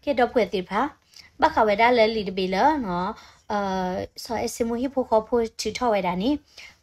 ကဲ ဒီပုၢ်ဝဲၢ်သ့ၣ်တဖၣ်, ဘၣ်ဃးဝဲဒၣ်လၢလံာ်တဘ့ၣ်လၢ စီၤအဲၣ်စ့မူဟံၣ်ဖိဃီဖိထုးထီၣ်ဝဲဒၣ်န့ၣ်,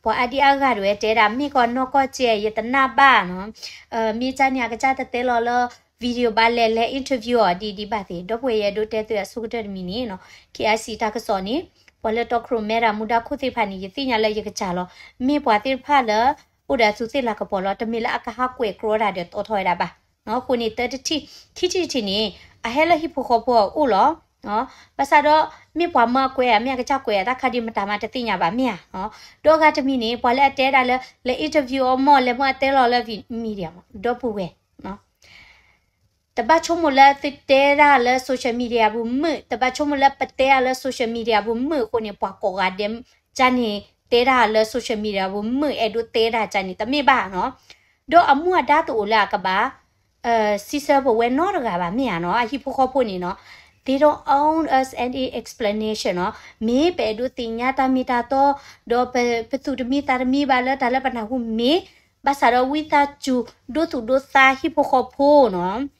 ပှၤအါဒံအါဂၤတဝဲတဲဒၣ် မ့ၢ်ကီးနီၢ်ကီၢ်ကဲ ယတနၢ်ဘၣ်နီၤ, မ့ၢ်ကၢ်န့ၣ် အကစၢ်တတဲလီၤလၢ video ဘၣ်လဲၣ် လဲၤ interview အီၤဒ်ဒ်ဘၣ်သ့ၣ်, ဒီပုၢ်ဝဲၢ် ယအဲၣ်ဒိးတဲသုအဆိကတၢၢ်တမံၤန့ၣ်နီၤ, KIC တၢ်ကစီၣ်န့ၣ် ပှၤလၢတီခိၣ်ရိၣ်မဲတၢ်မူဒါခိၣ်သ့ၣ်တဖၣ်န့ၣ် ယသ့ၣ်ညါလၢယကစၢ်လီၤ, မ့ၢ်ပှၤသ့ၣ်တဖၣ်လၢ အိၣ်ဒီးအသူးသ့ၣ်လၤကပီၤလီၤ, တမ့ၢ်လၢအကဟးကွဲးကြီတၢ်ဒီးတီထီၣ်ဝဲဒၣ်ဘၣ်. အဃိန့ၣ် တၢတထံၣ်, ခံထံၣ်တထံၣ်န့ၣ် အဟဲလၢဟံၣ်ဖိဃီဖိအအိၣ်လီၤ. ဘၣ်ဆၣ်ဒီး မ့ၢ်ပှၤမၢအကွဲးဧါ မ့ၢ်အကစၢ်ကွဲးဧါ တၢ်ခါဒံးမတၤမးတသ့ၣ်ညါဘၣ်မ့ၢ်ဧါ. ဒီးအဂၤတမံၤန့ၣ် ပှၤလၢအတဲဒၣ်လၢ လဲၤ interview အီၤမ့ၢ် လဲၤမၢအတဲလီၤလၢ media မ့ၢ် ဒီပုၢ်ဝဲၢ် တဘၣ်ဆိကမိၣ်လၢသုတဲဒၣ်လၢ social media ပူၤမုာ်, တဘၣ်ဆိကမိၣ်လၢပတဲဒၣ်လၢ social media ပူၤမုာ်အဃိန့ၣ် ပှၤကိးဂၤဒဲးကၢ်န့ၣ် တဲဒၣ်လၢ social media ပူၤမုာ် အဲၣ်ဒိးတဲဒၣ်ကၢ်န့ၣ် တမ့ၢ်ဘၣ်နီၤ. ဒီးအမူအဒါတအိၣ်လၢအကဘၣ် စံးဆၢပဝဲနီတဂၤဘၣ်မ့ၢ်ဧါနီၤ, အဟံၣ်ဖိဃီဖိန့ၣ်နီၤ, they don't own us any explanation နီၤ, မ့ၢ်ပအဲၣ်ဒိးသ့ၣ်ညါတၢ်မ့ၢ်တၢ်တီ, ဒီးပသူၣ်တမံသးတမံဘၣ်လၢတၢ်လၢပနၢ်ဟူမ့ၢ် ဘၣ်ဆၣ်ဒီးဝံသးစူၤ ဒိသူၣ်ဒိသးဟံၣ်ဖိဃီဖိနီၤ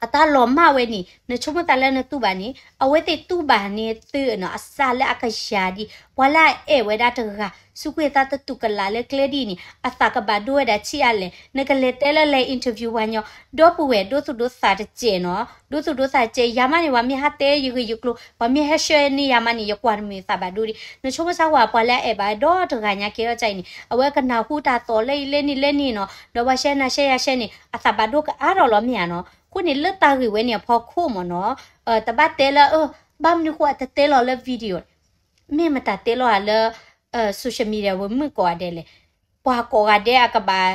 အတၢ်လီၤမၢ်ဝဲန့ၣ် နဆိကမိၣ်သးလၢနတူၢ်ဘၣ်န့ၣ် အဝဲသ့ၣ်တူၢ်ဘၣ်န့ၢ်သုနီၤ, အစၢ်လၢအကယၤဒံး ပှၤလၢအအဲၣ်ဝဲဒၣ်တဂၤ စူးကွံာ်သးတတူၢ်ကလာ်လၢကျဲဒ်အံၤန့ၣ် အသးကဘၣ်ဒိဝဲဒၣ်ဆံးအါလဲၣ်, နကလဲၤတဲလၢလဲၤ interview ပှၤညီ ဒီပုၢ်ဝဲၢ် ဒိသူၣ်ဒိသးတစဲးနီၤ, ဒိသူၣ်ဒိသးတစဲး ယၤမးန့ၣ် ပှၤမ့ၢ်ဟးတဲယဂ့ၢ်ယကျိၤ ပှှၤမ့ၢ်ဟဲဆှၢန့ၢ်ယၤမးန့ၣ် ယကွၢ်တမုာ်သးဘၣ်ဒိဒံး, နဆိကမိၣ်စၢ်ကွၢ် ပှၤလၢအအဲၣ်ဘၣ်ဒီတဂၤညါကဲထီၣ်ကၢ်အံၤန့ၣ် အဝဲကနၢ်ဟူတၢ်သီၣ်လၢအံၤလၢန့ၣ်လၢန့ၣ်နီၤ, ဒီးပှၤရှဲနၤရှဲယၤရှဲန့ၣ် အသးဘၣ်ဒိကအါထီၣ်လီၤမ့ၢ်ဧါနီၤ, အဃိန့ၣ်လၢတၢ်ဂ့ၢ်ဝဲန့ၣ်အဖီခိၣ်မ့ၢ်နီၤ, တဘၣ်တဲလၢ ဘၣ်မနုၤဃိအတတဲလီၤလၢ video မ့ၢ်မတၤတဲလီၤဧါလၢ social media ပူၤမုာ်ကိးဂၤဒဲးလဲၣ်, ပှၤကိးဂၤဒဲးအကဘၣ်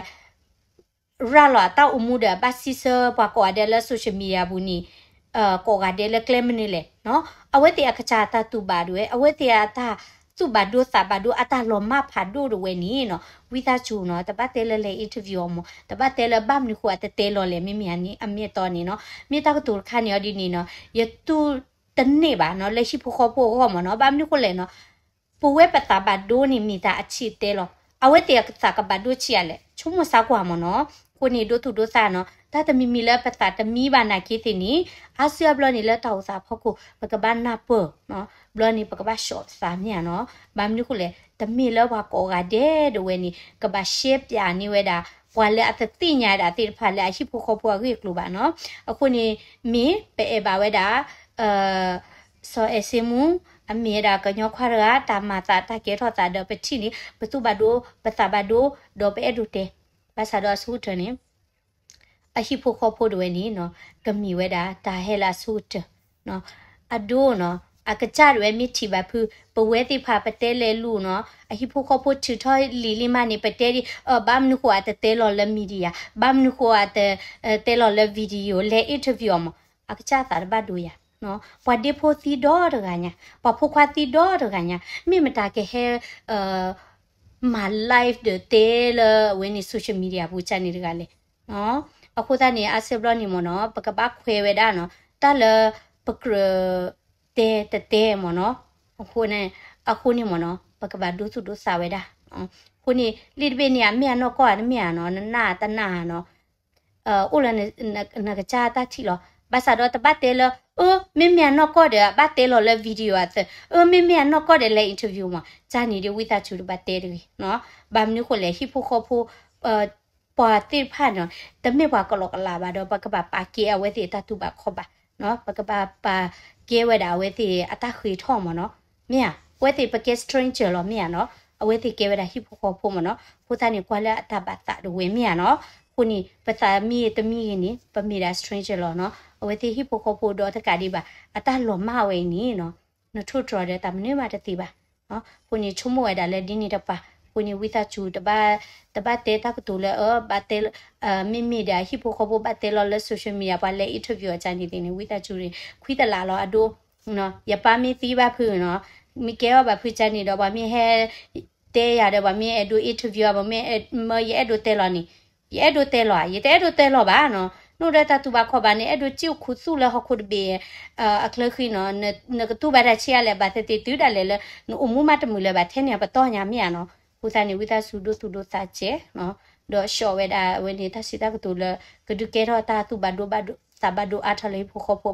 ရၤလီၤအတၢ်အိၣ်မူဒီး ဘၣ်စံးဆၢပှၤကိးဂၤဒဲးလၢ social media ပူၤန့ၣ် ကိးဂၤဒဲးလၢကျဲမနုၤလဲၣ်နီၤ, အဝဲသ့ၣ်အကစၢ်အတၢ်တူၢ်ဘၣ်ဒိၣ်ဝဲ အဝဲသ့ၣ်အတၢ်သူၣ်ဘၣ်ဒိသးဘၣ်ဒိ အတၢ်လီၤမၢ်ဖးဒိၣ်ဒိၣ်ဝဲန့ၣ်နီၤ, ဝံသးစူၤနီၤ တဘၣ်တဲလၢလဲၤ interview အီၤမ့ၢ် တဘၣ်တဲလၢဘၣ်မနုၤဃိအတတဲလီၤလဲၣ် မ့မ့ၢ်အမ့ၢ်အတီန့ၣ်နီၤ, မ့ၢ်တၢ်ကတိၤတခါန့ၣ်အီၤဒ်န့ၣ်နီၤ, ယတူၢ်တန့ၢ်ဘၣ်နီၤ လၢဟံၣ်ဖိဃီဖိအဂီၢ်မ့ၢ်နီၤ, ဘၣ်မနုၤဃိလဲၣ်နီၤ ပဝဲပသးဘၣ်ဒိန့ၣ် မ့ၢ်တၢ်အဆံးတဲလီၤ, အဝဲသ့ၣ်အသးကဘၣ်ဒိဆံးအါလဲၣ်, ဆိကမိၣ်စၢ်ကွၢ်မ့ၢ်နီၤ, အဃိန့ၣ် ဒိသူၣ်ဒိသးနီၤ, တၢ်တမံၤမံၤလၢပသးတမံဘၣ်နာ်က့သ့ၣ်န့ၣ် အါစုအါဘျီန့ၣ်လၢတၢ်အိၣ်သးအဖီခိၣ် ပကဘၣ်နၢ်ပၢၢ်, ဘျီန့ၣ် ပကဘၣ်ဆှီၣ်ပသးမ့ၢ်ဧါနီၤ, ဘၣ်မနုၤဃိလဲၣ် တမ့ၢ်လၢပှၤကိးဂၤဒဲးဒိၣ်ဝဲန့ၣ် ကဘၣ်ရှဲပၠးန့ၢ်ဝဲဒၣ် ပှၤလၢအတသ့ၣ်ညါဒၣ်သ့ၣ်တဖၣ်လၢအဟံၣ်ဖိဃီဖိအဂ့ၢ်အကျိၤဘၣ်နီၤ, အဃိန့ၣ် မ့ၢ်ပအဲၣ်ဘၣ်ဝဲဒၣ် စီၤအဲၣ်စ့မူ အမ့ၢ်ဝဲဒၣ်ကညီခွါတဂၤ တၢ်မၤသးတၢ်ကဲထီၣ်သးဒီးပထံၣ်န့ၣ် ပသူၣ်ဘၣ်ဒိ ပသးဘၣ်ဒိ ဒီးပအဲၣ်ဒိးတဲ, ဘၣ်ဆၣ်ဒီးအဆိကတၢၢ်န့ၣ် အဟံၣ်ဖိဃီဖိတဝဲန့ၣ်နီၤ ကမ့ၢ်ဝဲဒၣ်တၢ်ဟဲလၢအဆိကတၢၢ်, အဒိနီၤ အကစၢ်တဝဲမ့ၢ်ထံၣ်ဘၣ်ဖု ပဝဲသ့ၣ်တဖၣ်ပတဲလဲၤလူၤနီၤ အဟံၣ်ဖိဃီဖိထုးထီၣ်လံာ်လံမးန့ၣ် ပတဲဒ် ဘၣ်မနုၤဃိအတတဲလီၤလၢ media ဘၣ်မနုၤဃိအတတဲလီၤလၢ video လဲၤ interview အီၤမ့ၢ် အကစၢ်သးတဘၣ်ဒိယၤ, ပှၤဒ့ဖိသံဒီတဂၤညါ ပှၤဖိခွါသံဒီတဂၤညါ မ့ၢ်မတၤကဟဲ မၤ live ဒီးတဲလၢအဝဲန့ၣ် social media ပူၤကၢ်န့ၣ်တဂၤလဲၣ်, အဃိသတးန့ၣ် အါစုအါဘျီန့ၣ်မ့ၢ်နီၤ ပကဘၣ်ခွဲးဝဲဒၣ်နီၤ တၢ်လၢပကြၢးတဲတတဲမ့ၢ်နီၤ, အဃိန့ၣ်မ့ၢ်နီၤ ပကဘၣ်ဒိသူၣ်ဒိသးဝဲဒၣ်, အဃိန့ၣ် လံာ်တဘ့ၣ်န့ၣ် အမ့ၢ်အနီၢ်ကီၢ်ဧါတမ့ၢ်ဧါနီၤ နနၢ်တနၢ်ဧါနီၤ အိၣ်လၢနကစၢ်တၢ်ထံၣ်လီၤ, ဘၣ်ဆၣ်ဒီးတဘၣ်တဲလၢ အၢ မ့မ့ၢ်အနီၢ်ကီၢ်ဒီး ဘၣ်တဲလီၤလၢ video အသး, အၢ မ့မ့ၢ်အနီၢ်ကီၢ်ဒီးလဲၤ interview မ့ၢ် ကၢ်န့ၣ်ဒီး ဝံသးစူၤတဘၣ်တဲတဂ့ၤ, ဘၣ်မနုၤဃိလဲၣ် ဟံၣ်ဖိဃီဖိ ပှၤသ့ၣ်တဖၣ်န့ၣ် တမ့ၢ်ပှၤကလီကလီဘၣ်ဒီး ပကဘၣ်ပာ်ကဲအဝဲသ့ၣ်အတၢ်တူၢ်ဘၣ်ခီၣ်ဘၣ်, ပကဘၣ်ပာ်ကဲဝဲဒၣ်အဝဲသ့ၣ်အတၢ်ဃ့ထီၣ်မ့ၢ်နီၤ, မ့ၢ်ဧါ, အဝဲသ့ၣ်ပကဲ stranger လီၤ မ့ၢ်ဧါနီၤ, အဝဲသ့ၣ်ကဲဝဲဒၣ်ဟံၣ်ဖိဃီဖိမ့ၢ်နီၤ, အဃိသတးန့ၣ် ကွၢ်လၢအတၢ်ဘၣ်သးတဝဲမ့ၢ်ဧါနီၤ, အဃိန့ၣ် ပသးမံတမံဂ့ၤန့ၣ် ပမ့ၢ်ဒၣ် stranger လီၤနီၤ, အဝဲသ့ၣ်ဟံၣ်ဖိဃီဖိဒီးတကးဒံးဘၣ် အတၢ်လီၤမၢ်ဝဲအံၤန့ၣ်နီၤ နထိၣ်တြီၤဒီးတၢ်မနုၤမးတသ့ဘၣ်, အဃိန့ၣ် ဆိကမိၣ်ဝဲဒၣ်လၢဒ်န့ၣ်တပၤ, အဃိန့ၣ် ဝံသးစူၤ တဘၣ်တဲတၢ်ကတိၤလၢ ဘၣ်တဲ မ့မ့ၢ်ဒီးဟံၣ်ဖိဃီဖိဘၣ်တဲလီၤလၢ social media ပှၤလဲၤ interview အကၢ်န့ၣ်သ့ၣ်န့ၣ် ဝံသးစူၤန့ၣ် ခွံတလးလီၤအဒိ, ယပၢ်မ့ၢ်သံဘၣ်ဖုနီၤ, မ့ၢ်ကဲထီၣ်ဘၣ်ဖုကၢ်န့ၣ်ဒီး ပှၤမ့ၢ်ဟဲတဲယၤဒီး ပှၤမ့ၢ်အဲၣ်ဒိး interview မ့ၢ်ယအဲၣ်ဒိးတဲလီၤန့ၣ်, ယအဲၣ်ဒိးတဲလီၤဧါ, ယတအဲၣ်ဒိးတဲလီၤဘၣ်နီၤ, နအိၣ်ဒီးတၢ်တူၢ်ဘၣ်ခီၣ်ဘၣ်န့ၣ် အဲၣ်ဒိးစံၣ်အိၣ်ခူသူၣ်လၢဟီၣ်ခိၣ်တဘ့ၣ် အချၢဃံနီၤ, နကတူၢ်ဘၣ်တၢ်ဆံးအါလဲၣ် ဘၣ်သ့ၣ်သ့ၣ်တုၤဒၣ်လဲာ်လၢ နအိၣ်မူမးတမုာ်လၢၤဘၣ်ထဲန့ၣ် ပတီၢ်ညါမ့ၢ်ဧါနီၤ, အဃိသတးန့ၣ် ဝံသးစူၤဒိသူၣ်ဒိသးစဲး, ဒီးဆှီဝဲဒၣ်အဝဲန့ၣ် တၢ်စံးတၢ်ကတိၤလၢ ကဒုးကဲထီၣ်တၢ်သူၣ်ဘၣ်ဒိသးဘၣ်ဒိအါထီၣ်လၢဟံၣ်ဖိဃီဖိ